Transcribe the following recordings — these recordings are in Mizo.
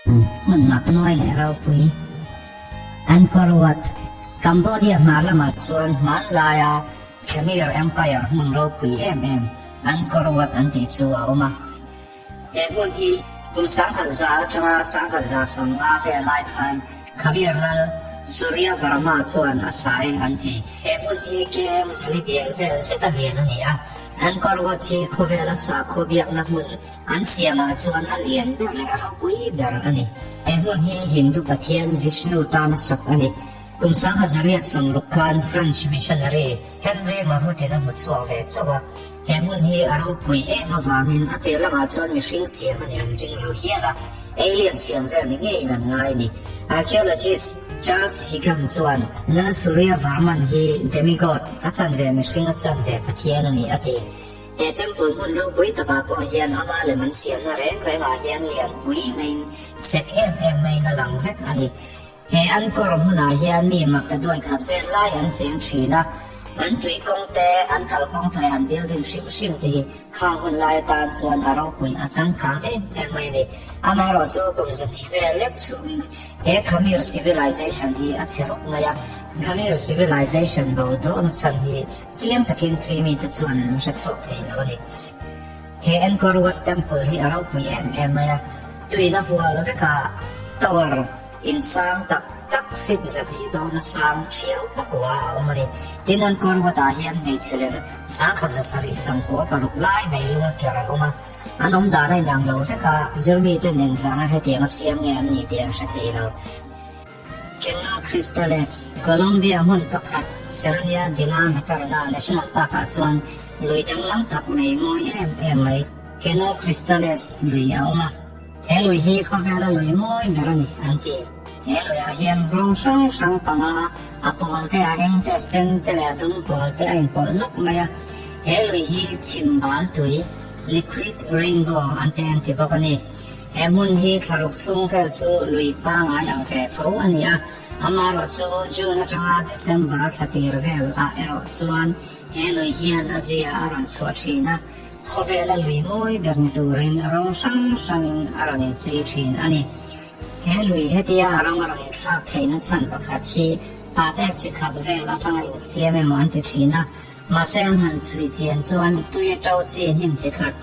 Hmun mak mawi leh ropui Angkor Wat, Cambodia hmar lamah chuan hmanlaia Khmer Empire hmun ropui em em Angkor Wat an tih chu a awm a. He hmun hi kum 10,000 atanga 1150 vel lai khan Khmer lal Surya Varma chuan a sa e an ti. He hmun hi KM zali bial vel zeta lian a ni a, Angkor Wat hi khawvela sakhaw biakna hmun An siamah chuan a lian ber leh a ropui ber a ni. He hmun hi Hindu pathian Vishnu tana sak a ni. Kum 1860 khan French missionary Henri Mahutin a hmu chhuak ve chauh a. He hmun hi a ropui em avangin a tir lamah chuan mihring siam a ni an ring lo hial a, alien siam vel ni ngeiin an ngai a ni. Archaeologist Charles Higham chuan Lal Surya Varman hi demigod, a chanve mihring a chanve pathian a ni a ti. He temple hmun ropui takah pawh hian ama lem an siamna reng rengah hian lianpui maiin sek em em maiin a lang vek a ni. He Angkor hmunah hian mi makta duai khat vel lai an cheng thin a, an tui kawng te, an kalkawng te leh an building hrim hrim te hi khang hun lai atan chuan a ropui a changkang em em mai a ni. Amaherawhchu kum 200 vel lek chhungin he Khmer civilization hi a chhe rup mai a, Khmer civilization bo dawhna chhan hi Chiang takin chhui mite chuan an hre chhuak thei lo a ni. He Angkor Wat Temple hi a ropui em em mai a, tuina hual vekah tower insang tak tak feet 200 dawna sang thiau pakua a awm a ni. Tin, Angkor Wat-ah hian hmeichhe lem 1776 lai mai lunga ker a awm a, an awm dan a inang lo vek a, zirmiten engvanga hetianga siam nge an nih tih an hre thei lo. Kenya Cristales, Colombia hmun pakhat Serrania de la Macarena National Park-ah chuan lui danglam tak mai mawi em em mai Keno Cristales lui a awm a. He lui hi khawvela lui mawi ber a ni an ti. He luiah hian rawng hrang hrang panga a pawl te, a eng te, a sen te leh a dum pawl te a inpawlh nawk mai a. He lui hi chhim bal tui, liquid rainbow, an te an ti bawk a ni. He hmun hi thlaruk chhung vel chu lui pangai ang ve tho a ni a, amaherawh chu June atanga December thla tir vel ah erawh chuan he lui hian a zia a rawn chhuah thin a, khawvela lui mawi ber ni turin rawng hrang hrangin a rawn inchei thin a ni. He lui hetia a rawng a rawn inthlak theihna chhan pakhat hi patek chi khat vel atanga insiam emaw an ti thin a, Mahse an han chhui chian chuan tui a to chi hnim chi khat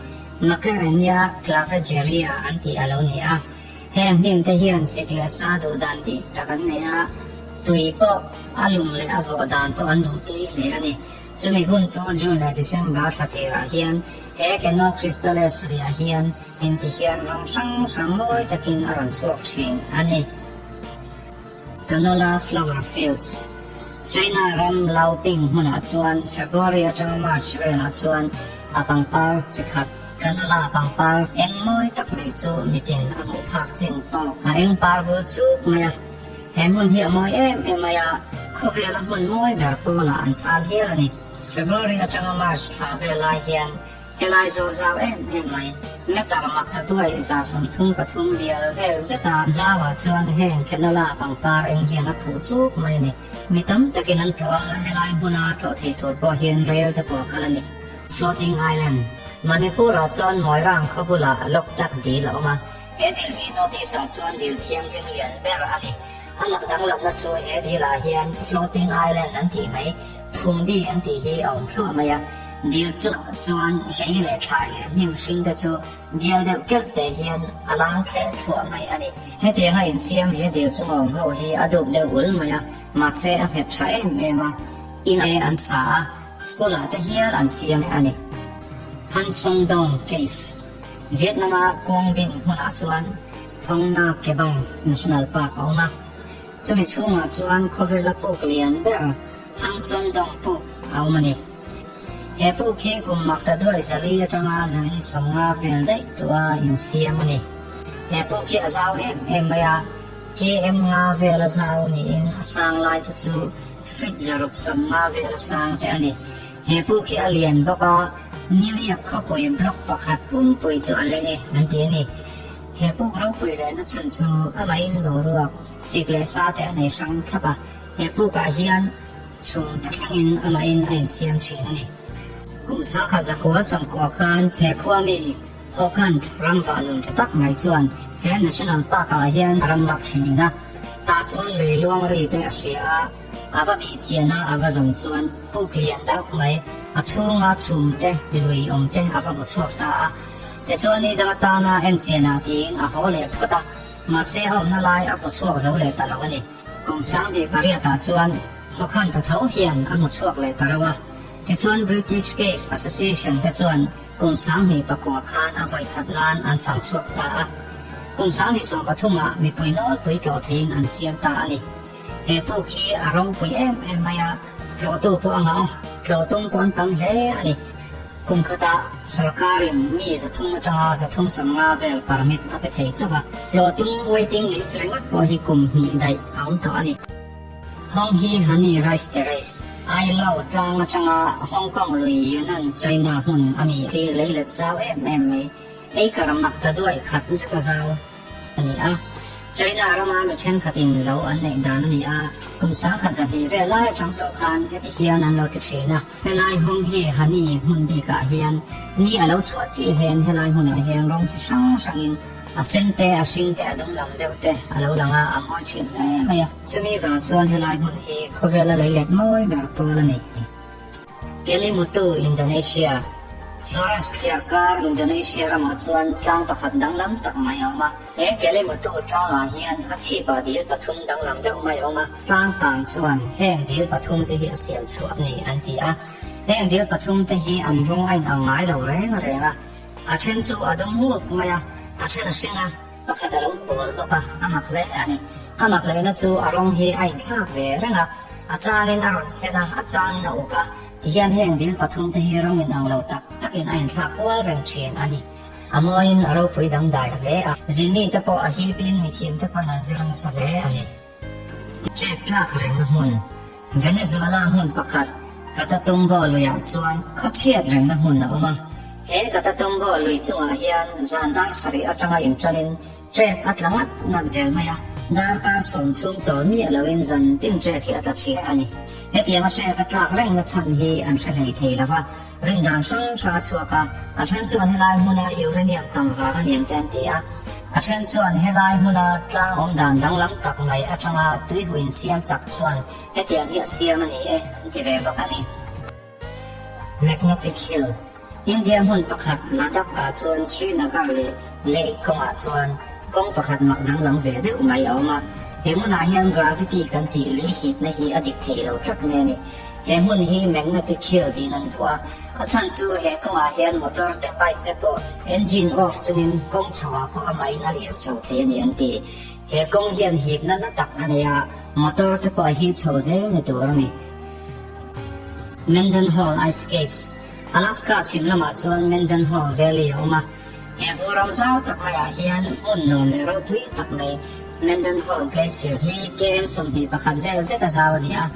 Macarenia clavigeria an tih a lo ni a. Heng hnim te hian sik leh sa duh dan bik tak an nei a, tui pawh a lum leh a vawh dan pawh an duh tui hle a ni. Chumi hun chu June leh December thla tirah hian he Keno Cristales riah hian inti hian rawng hrang hrang mawi takin a rawn chhuak thin a ni. Canola Flower Fields, China ram Laoping hmunah chuan February atanga March velah chuan a pangpar chi khat canola pangpar eng mawi tak mai chu mitin a hmuh phak chin tawk a eng par vul chuk mai a. He hmun hi a mawi em em mai a, khawvela hmun mawi ber pawlah an chhal hial a ni. February atanga March thla vel lai hian Helai zawl zau em em mai. Meter mak ta duai 33 bial vel zeta zauah chuan heng canola pangpar eng hian a phuh chuk mai a ni. Mi tam takin an tlawh a, helai hmuna tlawh thei tur pawh hian rel te pawh a kal a ni. Floating Island, Manipur-ah chuan Moirang khaw bulah Loktak dil a awm a, he dil hi North East-ah chuan dil thianghlim lian ber a ni. A mak danglamna chu he dilah hian Floating Island an tih mai, Phungdi an tih hi a awm thluah mai a. Dil chungah chuan lei leh thlai leh hnim hring te chu bial deuh kerh te hian a lang thleh thluah mai a ni. Hetianga insiam he dil chunga awm ho hi a dup deuh ul mai a, mahse a nghet tha em em a, in te an sa a, school ah te hial an siam a ni. Han Son Dong Cave, Vietnam-a Quang Binh hmunah chuan Phong Nha Ke Bang National Park a awm a, chumi chhungah chuan khawvela puk lian ber Han Son Dong puk a awm a ni. He puk hi kum makta duai zali atanga zali 50 vel daih tawh a insiam a ni. He puk hi a zau em em mai a, KM nga vel a zau niin a sang lai te chu feet 650 vel a sang te a ni. He puk hi a lian bawk a, New York khawpui block pakhat pumpui chu a leng e an ti a ni. He puk ropui lehna chhan chu amahin boruak, sik leh sa te a nei hrang thlap a, he pukah hian Chhung te thlengin amahin a insiam thin a ni. Kum 1990 khan he khua mi Hawkhunt ram vah nun tha tak mai chuan He National Park ah hian a ram vak thin a, tah chuan lui luang ri te a hria a, a va bih chian a, a va zawng chuan puk lian deuh mai, a chhunga chhum te, lui awm te a va hmu chhuak ta a. Tichuan ni dang atana en chian ah tiin a haw leh phawt a, mahse a awmna lai a hmu chhuak zo leh ta lo a ni. Kum 1800 ah chuan Hawkhan ta tho hian a hmu chhuak leh ta reuh a. Tichuan British Cave Association te chuan kum 2009 khan a vawi khat nan an fang chhuak ta a. Kum 2013 ah mipui nawlpui tlawh theiin an siam ta a ni. He puk hi a ropui em em mai a, tlawhtu pawh a ngah a, tlawh tum pawh an tam hle a ni. Kum khatah sorkarin mi 300 atanga 350 vel permit a pe thei chauh a, tlawh tum waiting list ringawt pawh hi kum hnih daih a awm tawh a ni. Hong hi Hani Rice Terrace, Ailo tlang atanga Hong Kong lui Yunnan, China hmun a mi hi leilet zau em em mai, acre mak ta duai khat zeta zau a ni a. China rama mi thenkhatin lo an neih dan a ni a, kum 1200 vel lai atang tawh khan heti hian an lo ti thin a. Helai hung hi Hani hmun bikah hian ni a lo chhuah chiah hian helai hmunah hian rawng chi hrang hrangin a sen te, a hring te, a dum lam deuh te a lo lang a, a mawi thin hle mai a. Chumi vang chuan helai hmun hi khawvela leilet mawi ber pawl a ni. Kelimutu, Indonesia, Florence thliarkar Indonesia ramah chuan tlang pakhat danglam tak mai a awm a. He Kelimutu tlangah hian a chhipah dil pathum danglam deuh mai a awm a. Tlang kang chuan heng dil pathum te hi a siam chhuah a ni an ti a. Heng dil pathum te hi an rawng a inang ngai lo reng reng a. A then chu a dum nguk mai a, a then a hring a, pakhat a lo pawl bawk a, a mak hle a ni. A mak lehna chu a rawng hi a inthlak ve reng a, a changin a rawn sen a, a changin a uk a, tihian heng dil pathum te hi rawng inang lo tak takin a inthlak kual reng thin a ni. A mawiin a ropui dangdai hle a, zinmi te pawh a hipin mithiam te pawhin an zir nasa hle a ni. Ṭek tlak rengna hmun, Venezuela hmun pakhat Catatumbo luiah chuan khawchhiat rengna hmun a awm a. He Catatumbo lui chungah hian zan dar sarih atanga inṭanin ṭek a tla ngat ngat zel mai a, darkar sawm chhung chawl miah loin zan tin ṭek hi a tla ṭhin a ni. Hetianga ṭek a tlak rengna chhan hi an hre hlei thei lo va, rindan hrang hrang a chhuak a, a then chuan helai hmuna uranium tam vang a niam te an ti a, a then chuan helai hmuna tlang awm dan danglam tak mai atanga tuihu insiam chak chuan hetiang hi a siam a ni e an ti ve bawk a ni. Magnetic Hill, India hmun pakhat Ladakh ah chuan Srinagar leh Leh kawngah chuan kawng pakhat mak danglam ve deuh mai a awm a, he hmunah hian gravity kan tih lei hipna hi a dik thei lo tlat mai a ni. He hmun hi Magnetic Hill tiin an vuah a, a chhan chu he kawngah hian motor te bike te pawh engine off chungin kawng chho ah pawh amahin a lir chho thei a ni an ti. He kawng hian hipna na tak a nei a, motor te pawh a hip chho zel ni tur a ni. Mendenhall Ice Caves, Alaska chhim lamah chuan Mendenhall Valley a awm a, he vur ram zau tak maiah hian hmun nuam leh ropui tak mai Mendenhall Glacier hi KM 21 vel zet a zau a ni a,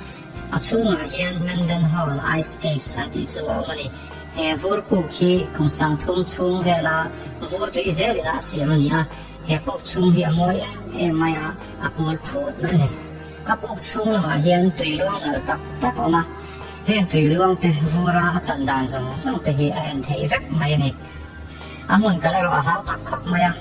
A chhungah hian Mendenhall Ice Caves an tih chu a awm a ni. He vur puk hi kum 3000 chhung vela vur tui zelin a siam a ni a, he puk chhung hi a mawi em em mai a, a pawl phut mai a ni. A puk chhung lamah hian tui luang nalh tak tak a awm a, heng tui luang te vura a chan dan zawng zawng te hi a en theih vek mai a ni. A hmun kal erawh a hau tak khawp mai a,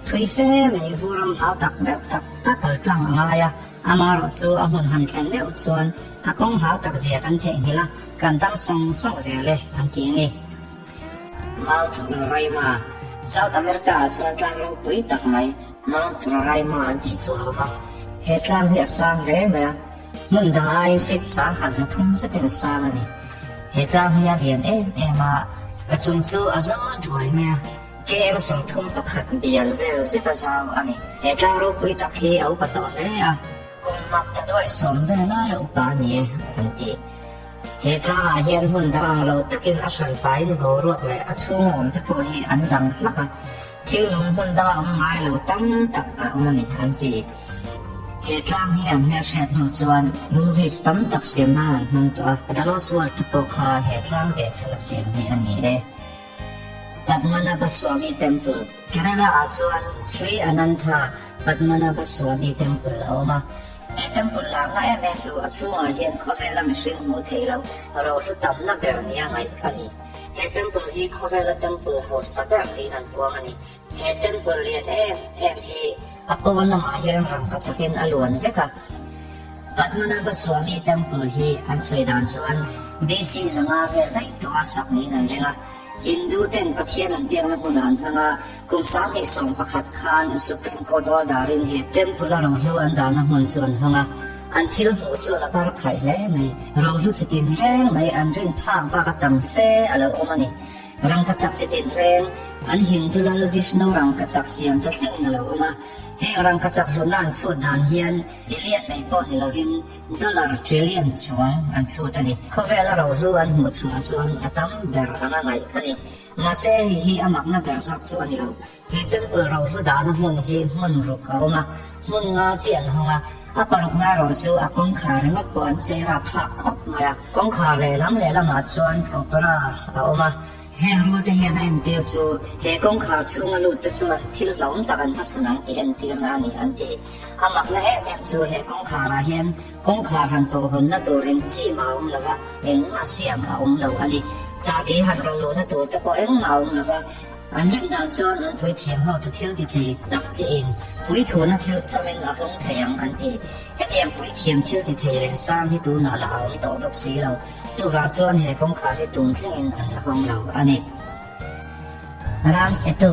thui fe mai vuram hau tak deuh tak tak kal tlang a ngai a, Amaherawh chu a hmun han thlen meuh chuan a kawng hau tak zia kan theihnghilh a, kan dam sawng sawng zel e an ti a ni. Mount Roraima, South America ah chuan tlang ropui tak mai Mount Roraima an tih chu a awm a, he tlang hi a sang hle mai a, hmun dang aiin feet 1300 zetin a sang a ni. He tlang hi a lian em em a, a chung chu a zawl duai mai a. KM 31 bial vel zet a zau a ni. He tlang ropui tak hi a upa tawh hle a, kum mak ta duai sawm vel laia upa a ni e, an ti. He tlangah hian hmun dang ang lo takin a hran pahin boruak leh a chhunga awm te pawh hi an dang hlak a, thil nung hmun danga awm ngai lo tam tak a awm a ni, an ti. He tlang hi an hmelhriat hnu chuan movies tam tak siam nan an hmang tawh a, The Lost World te pawh kha he tlang behchhan a siam hi a ni e. Padmanabhaswamy Temple, Kerala ah chuan Sri Anantha Padmanabhaswamy Temple a awm a. He temple larna em em chu a chhungah hian khawvela mihring hmuh theih loh rohlu tamna ber nia ngaih a ni. He temple hi khawvela temple hausa ber tiin an puang a ni. He temple lian em em hi a pawn lamah hian rangkachak in a luan vek a. Padmanabhaswamy Temple hi an sawi dan chuan BC 500 vel daih tawha sak niin an ring a. Hindu ten Pathian an biakna hmunah an hmang a, kum 2011 khan Supreme Court order-in he temple a rohlu an dahna hmun chu an hawng a. An thil hmuh chuan a bar khaih hle mai. Rohlu chi tin reng mai an rin phak bak a tam fe a lo awm a ni. Rangkachak chi tin reng, an Hindu lal Vishnu rangkachak siam te thlengin a lo awm a. Heng rangkachak hlutna an chhut dan hian billion mai pawh ni lovin dollar trillion chuang an chhut a ni. Khawvela rohlu an hmuh chhuah chuan a tam ber anga ngaih a ni. Mahse hei hi a makna ber zawk chu a ni lo. He temple rohlu dahna hmun hi hmun ruk a awm a, hmun nga chi an hawng a, a parukna erawh chu a kawngkhar ringawt pawh an chei rap thlak khawp mai a. Kawngkhar lehlam lehlamah chuan cobra a awm a, heng rul te hian a entir chu he kawngkhar chhunga lut te chuan thil hlauhawm tak an hmachhawn ang tih entirna a ni an ti. A makna em em chu he kawngkharah hian kawngkhar han tawhhawnna tur eng chi mah a awm lo va, engmah siam a awm lo a ni. Chahbi han rawn luhna tur te pawh engmah a awm lo va. An rin dan chuan an puithiam hotu thil ti thei tak chiin puithuna thil chawmin a hawng thei ang an ti. Hetiang puithiam thil ti thei leh sang hi tunah lah a awm tawh bawk si lo. Chuvang chuan he kawngkhar hi tum thlengin an la hawng lo a ni. Ram Setu,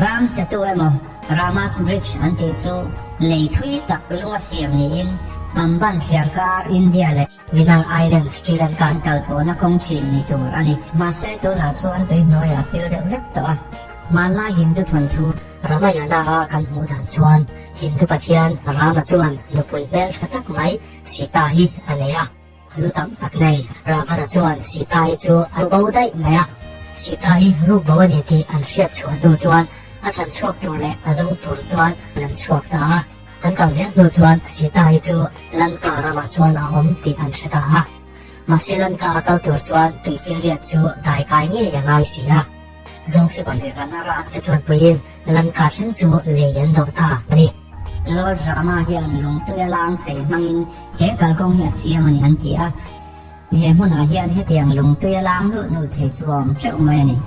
Ram Setu emaw Rama's Bridge an tih chu lei thui tak lunga siam niin Pamban thliarkar India leh Minar Island, Sri Lanka an kal pawhna kawng thin ni tur a ni. Mahse tunah chuan tui hnuaiah a pil deuh hlek tawh a. Hmanlai Hindu thawnthu. Ramayana-a kan hmuh dan chuan Hindu pathian Rama chuan nupui hmel tha tak mai Sita hi a nei a. Lu tam tak nei Ravana chuan Sita hi chu a bo daih mai a. Sita hi ruk bo a ni tih an hriat chhuah hnu chuan a chhan chhuak tur leh a zawng tur chuan an chhuak ta a. An kal zel hnu chuan Sita hi chu Lanka ramah chuan a awm tih an hre ta a. Mahse Lanka a kal tur chuan tuifinriat chu dai kai ngei a ngai si a. Zawng sipai leh Vanara te chuan puiin Lanka thleng chu lei an dawh ta a ni. Lord Rama hian lungtui a lang thei hmangin he kalkawng hi a siam a ni an ti a. He hmunah hian hetiang lungtui a lang nulh nulh thei chu a awm teuh mai a ni.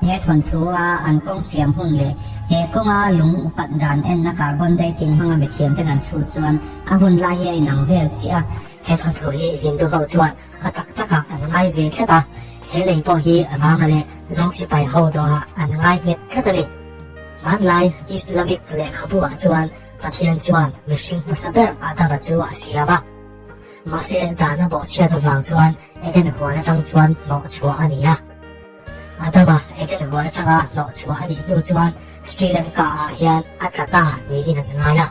He thawnthu a an kawng siam hun leh he kawnga lung upat dan enna carbon dating hmanga mithiam ten an chhut chuan a hun lai hi a inang vel chiah a. He thawnthu hi Hindu ho chuan a tak takah an ngai ve tlat a, he lei pawh hi Rama leh Zawng sipai ho dawhah an ngai nghet tlat a ni. Hmanlai Islamic lehkhabu ah chuan Pathian chuan mihring hmasa ber Adama chu a siam a. Mahse dana bawhchhiat avang chuan Eden huan atang chuan hnawh chhuah a ni a. Adama Eden huan atanga hnawh chhuah a nih hnu chuan Sri Lanka ah hian a tla ta niin an ngai a.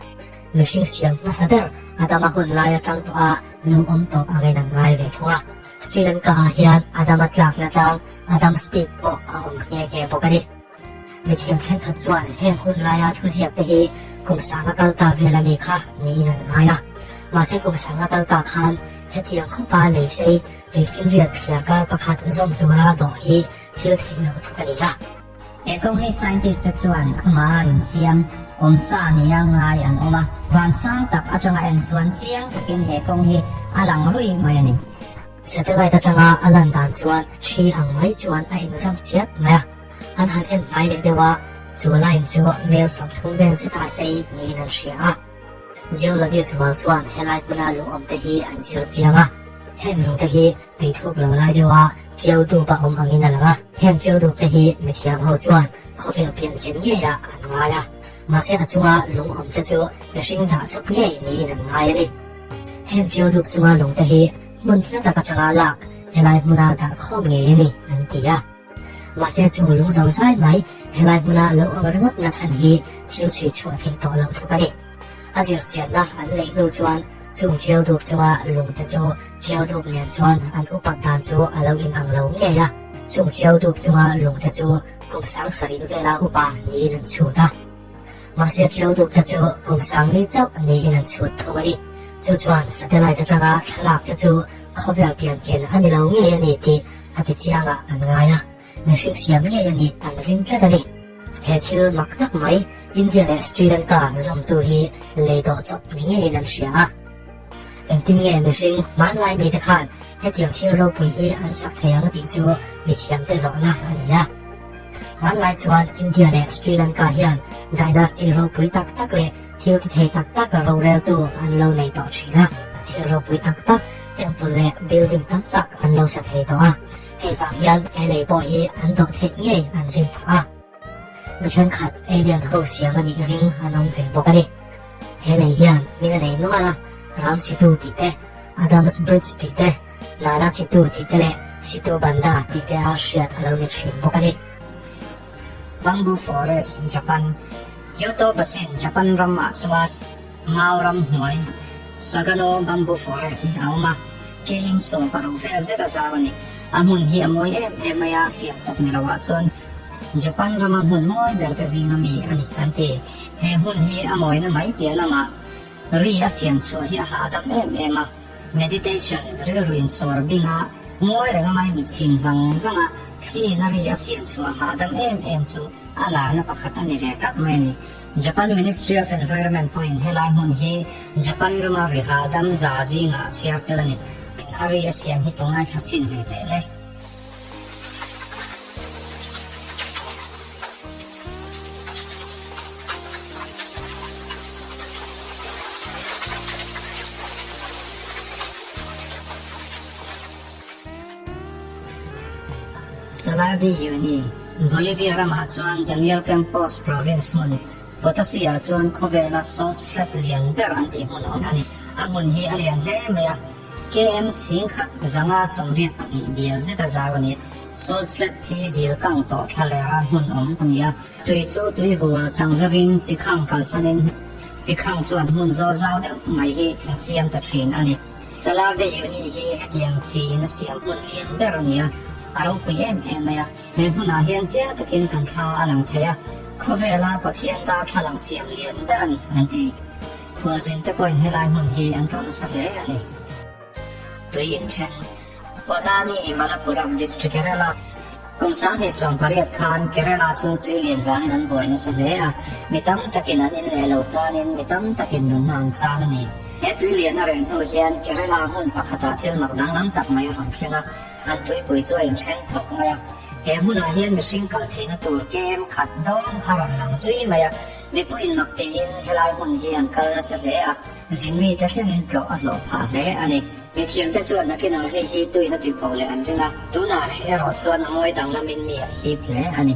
Mihring siam hmasa ber Adama hun lai atang tawh a lung awm tawp angin an ngai ve thung a. Sri Lanka ah hian Adama tlakna tlang Adam's Peak pawh a awm nghe nghe bawk a ni. Mithiam thenkhat chuan heng hun laia thuziak te hi kum sanga kal ta vel a mi kha niin an ngai a. Mahse kum sanga kal ta khan hetiang khawpa lei sei tuifinriat thliar kar pakhat zawm tura dawh hi thil theih loh thuk a ni a. He kawng hi scientist te chuan amaha insiam awmsa nia ngai an awm a, van sang tak atanga en chuan chiang takin he kawng hi a lang rui mai a ni. Satellite atanga a lan dan chuan hri ang mai chuan a inzam chiat mai a. An han en hnai leh deuh a, chu line chu mel 30 vel zeta sei niin an hria a. Geologist rual chuan helai hmuna lung awm te hi an zir chiang a. Heng lung te hi tui thuk lo lai deuha tiau dup a awm angin a lang a. Heng tiau dup te hi mithiam ho chuan khawvel pian khen ngeiah an ngai a. Mahse a chunga lung awm te chu mihring dah chawp ngei niin an ngai a ni. Heng tiau dup chunga lung te hi hmun hla tak atanga lak helai hmuna dah khawm ngei a ni an ti a. Mahse chu lung zo zai mai helai hmuna lo awm ringawt na chhan hi thil chhui chhuah theih tawh loh tluk a ni. A zir chianna an neih hnu chuan chung tiau dup chunga lung te chu tiau dup nen chuan an upat dan chu a lo inang lo ngei a. Chung tiau dup chunga lung te chu kum 7000 vela upa niin an chhut a. Mahse tiau dup te chu kum 4000 chauh niin an chhut thung a ni. Chu chuan satellite atanga thlalak te chu khawvel pian ken a ni lo ngei a ni tih a ti chiang ah an ngai a, mihring siam ngei a nih an ring tlat a ni. He thil mak tak mai India leh Sri Lanka zawmtu hi lei dawh chawp ni ngeiin an hria a. Engtin nge mihring hmanlai mite khan hetiang thil ropui hi an sak thei ang tih chu mithiamte zawhna a ni a. Hmanlai chuan India leh Sri Lanka hian dynasty ropui tak tak leh thil ti thei tak tak roreltu an lo nei tawh thin a. Thil ropui tak tak, temple leh building tam tak an lo sa thei tawh a. Hei vang hian he lei pawh hi an dawh theih ngei an ring phah a. Mi thenkhat alien ho siam a nih ring an awm ve bawk a ni. He lei hian hming a nei nual a, Ram Situ tih te, Adams Bridge tih te, Nala Situ tih te leh Situ Banda tih te a hriat a lo ni thin bawk a ni. Bamboo Forest, Japan, Kyoto Basin, Japan ram ah chuan Mau ram hnuai Sagano Bamboo Forest a awm a, KM 16 vel zet a zau a ni. A hmun hi a mawi em em mai a, siam chawp ni loah chuan Japan rama hmun mawi ber te zinga mi a ni an ti. He hmun hi a mawina mai piah lamah ri a siam chhuah hi a hahdam em em a, meditation rilru insawr binga ngawi renga mai mitchhin vang vanga thlina ri a siam chhuah hahdam em em chu a larna pakhat a ni ve tak mai a ni. Japan Ministry of Environment pawhin helai hmun hi Japan rama ri hahdam za zingah a chhiar tel a ni. A ri a siam hi ka ngaithla chhin ve teh le. Salar de Uyuni, Bolivia ramah chuan Daniel Campos province hmun Potosi ah chuan khawvela salt flat lian ber an tih hmun a awm a ni. A hmun hi a lian hle mai a, KM 10,000 182 bial zeta zau a ni. Salt flat hi dil kang tawh thla lera hmun awm a ni a, tui chu tui hua chang zovin chi khang kalsanin chi khang chuan hmun zawl zau deuh mai hi a siam ta thin a ni. Salar de Uyuni hi hetiang chiin a siam hmun lian ber a ni a, a ropui em em mai a. He hmunah hian chiang takin kan thla a lang thei a, khawvela Pathian darthlalang siam lian ber a ni an ti. Khualzin te pawhin helai hmun hi an tlawh nasa hle a ni. Tui inthen, Ponnani, Malappuram District Kerala, Kum 2018 khan Kerala chu tui lian vangin an buai nasa hle a, mi tam takin an in leh lo chanin mi tam takin nunna an chan a ni. He tui lian a reng hnu hian Kerala hmun pakhatah thil mak danglam tak mai a rawn thleng a, an tuipui chu a inthen thawk mai a. He hmunah hian mihring kal theihna tur kem khat dawn a rawn lang zui mai a. Mipuiin mak tiin helai hmun hi an kal nasa hle a, zinmite thlengin tlawh a hlawh phah hle a ni. Mithiamte chuan nakinah hei hi tuin a tihbo leh an ring a, tunah rih erawh chuan a ngawi danglamin mi a hip hle a ni.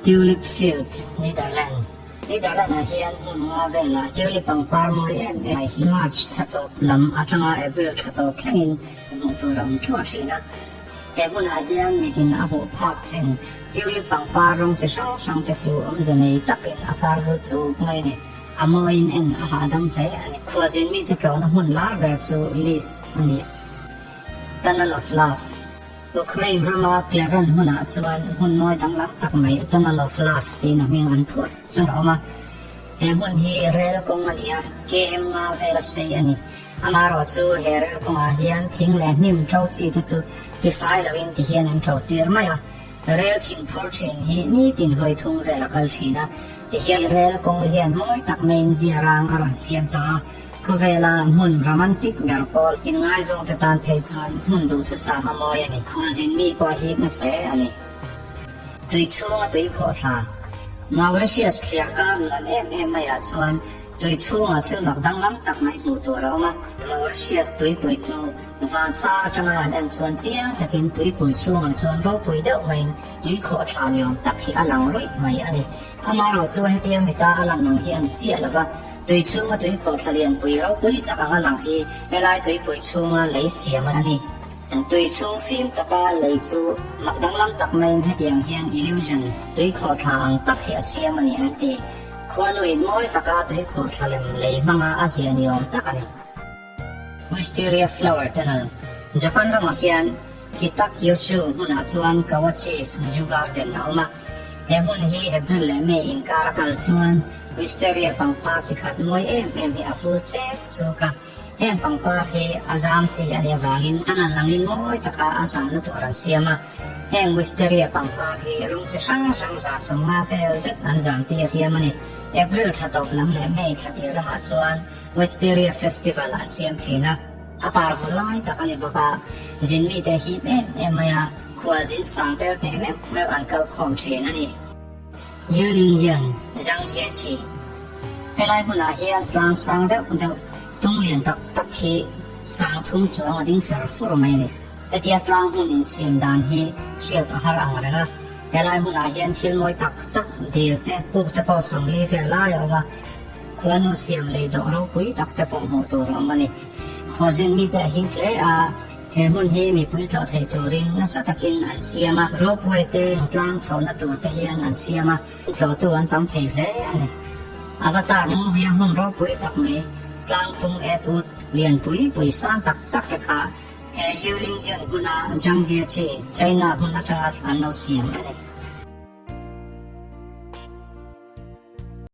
Tulip Field, Netherland Netherland-ah hian hmun nga velah tulip pangpar mawi em em mai hi March thla tawp lam atanga April thla tawp thlengin hmuh tur a awm thuah thin a. He hmunah hian mitin a hmuh phak chin tulip pangpar rawng chi hrang hrang te chu awmze nei takin a par vul chuk mai a ni. A mawiin en a hahdam hle a ni. Khuazin mite tlawhna hmun lar ber chu Lis a ni. Tunnel of Love, Ukraine rama Klevan hmunah chuan hmun mawi danglam tak mai Tunnel of Love tiin a hming an phuah chu a awm a. He hmun hi rel kawng a ni a, KM nga vela sei a ni. Amaherawh chu he rel kawngah hian thing leh hnim ṭo chi te chu tifai loin ti hian an ṭo tir mai a. Rel thing phur ṭhin hi nitin vawi thum vel a kal ṭhin a, ti hian rel kawng hian mawi tak maiin zia rang a rawn siam ta a. Khawvela hmun romantic ber pawl inngaizawngte tan phei chuan hmun duhthusam a mawi a ni. Khualzin mi pawh a hip nasa hle a ni. Tui chhunga tui khawhthla, Mauritius thliar kar nuam em em maiah chuan tui chhungah thil mak danglam tak mai hmuh tur a awm a. Mauritius tuipui chu vansa atanga an en chuan chiang takin tuipui chhungah chuan ropui deuh maiin tui khawhthla ni awm tak hi a lang ruih mai a ni. Amaherawh chu hetia mita a lan ang hi a ni chiah lo va, tui chhunga tui khawhthla lianpui ropui tak anga lang hi helai tuipui chhunga lei siam a ni. Tui chhung fim taka lei chu mak danglam tak maiin hetiang hian illusion, tui khawhthla ang tak hi a siam a ni an ti. Khuanuin mawi taka tui khawhthla lem lei hmanga a zia ni awm tak a ni. Wisteria Flower Tunnel, Japan ramah hian Kitakyushu hmunah chuan Kawachi Fuju Garden a awm a. He hmun hi April leh May inkar a kal chuan Wisteria pangpar chi khat mawi em em hi a ful chek chuk a. Heng pangpar hi a zam chi a nih avangin a nal angin mawi taka a zamna tur an siam a. Heng Wisteria pangpar hi rawng chi hrang hrang 150 vel zet an zam tih a siam a ni. April thla tawp lam leh May thla tir lamah chuan Wisteria Festival an siam thin a, a par vul lai tak a ni bawk a, zin mite hip em em mai a, khualzin sang tel teh meuh meuh an kal khawm thin a ni. Yuling Yun, Zhang Jiechi. Helai hmunah hian tlang sang deuh deuh tung lian tak tak hi sang thum chuang a ding fer fur mai a ni. Hetia tlang hmun insiam dan hi hriat a har ang reng a, helai hmunah hian thil mawi tak tak dil te, puk te pawh 40 vel lai a awm a, khuanu siam lei dawh ropui tak te pawh hmuh tur a awm a ni. Khuazin mite a hip hle a, he hmun hi mipui tlawh thei turin nasa takin an siam a, ropeway te tlang chhohna tur te hian an siam a, tlawhtu an tam thei hle a ni. Avatar movie a hmun ropui tak mai, tlang tung et ut lianpui pui sang tak tak te kha He Yuling Yun hmuna Zhangjiajie, China hmun atanga an lo siam a ni.